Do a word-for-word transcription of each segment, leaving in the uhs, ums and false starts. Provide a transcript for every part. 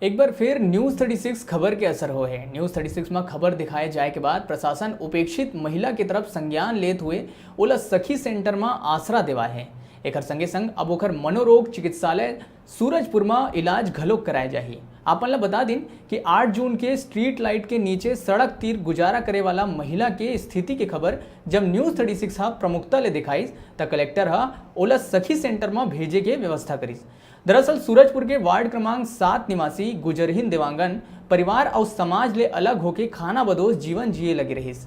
एक बार फिर News thirty six खबर के असर होए हे। News thirty six म खबर दिखाए जाए के बाद प्रशासन उपेक्षित महिला के तरफ संज्ञान लेत हुए ओला सखी सेंटर म आसरा देवाए हे। एकर संगे संग अब ओकर मनोरोग चिकित्सालय सूरजपुर म इलाज घलोक कराए जाही। आपन ल बता दिन कि आठ जून के स्ट्रीट लाइट के नीचे सड़क तीर गुजारा करे वाला महिला के स्थिति के खबर जब News thirty six ह प्रमुखता ले दिखाइस, त कलेक्टर ह ओला सखी सेंटर म भेजे के व्यवस्था करिस। दरअसल सूरजपुर के वार्ड क्रमांक सात निवासी गुजरहीन देवांगन परिवार अउ समाज ले अलग होके खानाबदोश जीवन जिए लगे रहिस।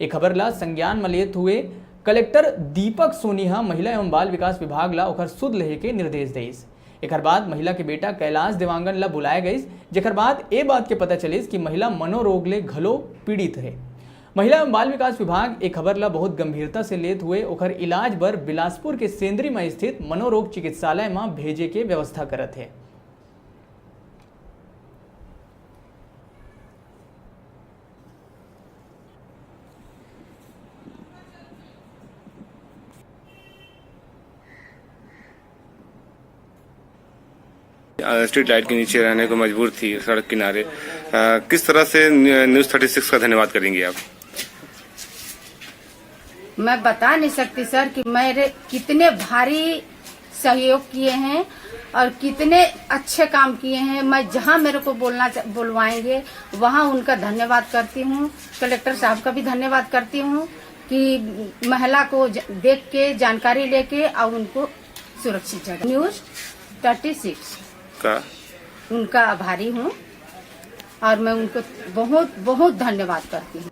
ए खबर ला संज्ञान म लेत हुए कलेक्टर दीपक सोनी ह महिला एवं बाल विकास विभाग ला ओकर सुध लेहे के निर्देश देइस। एकर बाद महिला के बेटा कैलाश देवांगन ला बुलाए गइस, जेकर बाद ए बात के पता चलिस कि महिला मनोरोग ले घलो पीड़ित हे। महिला एवं बाल विकास विभाग ए खबर ला बहुत गंभीरता से लेत हुए ओकर इलाज बर बिलासपुर के सेंदरी म स्थित मनोरोग चिकित्सालय म भेजे के व्यवस्था करत हे। अ, स्ट्रीट लाइट के नीचे रहने को मजबूर थी, सड़क किनारे। अ, किस तरह से न्यू-, न्यूज़ थर्टी सिक्स का धन्यवाद करेंगे आप? मैं बता नहीं सकती सर कि मेरे कितने भारी सहयोग किए हैं और कितने अच्छे काम किए हैं। मैं जहाँ मेरे को बोलना चा-, बुलवाएंगे, वहाँ उनका धन्यवाद करती हूँ। कलेक्टर साहब का भी धन्यवाद करती हूँ कि महिला को ज-, देख के, जानकारी लेके और उनको सुरक्षित जगह। न्यूज़ थर्टी सिक्स का उनका आभारी हूँ और मैं उनको बहुत, बहुत धन्यवाद करती हूँ।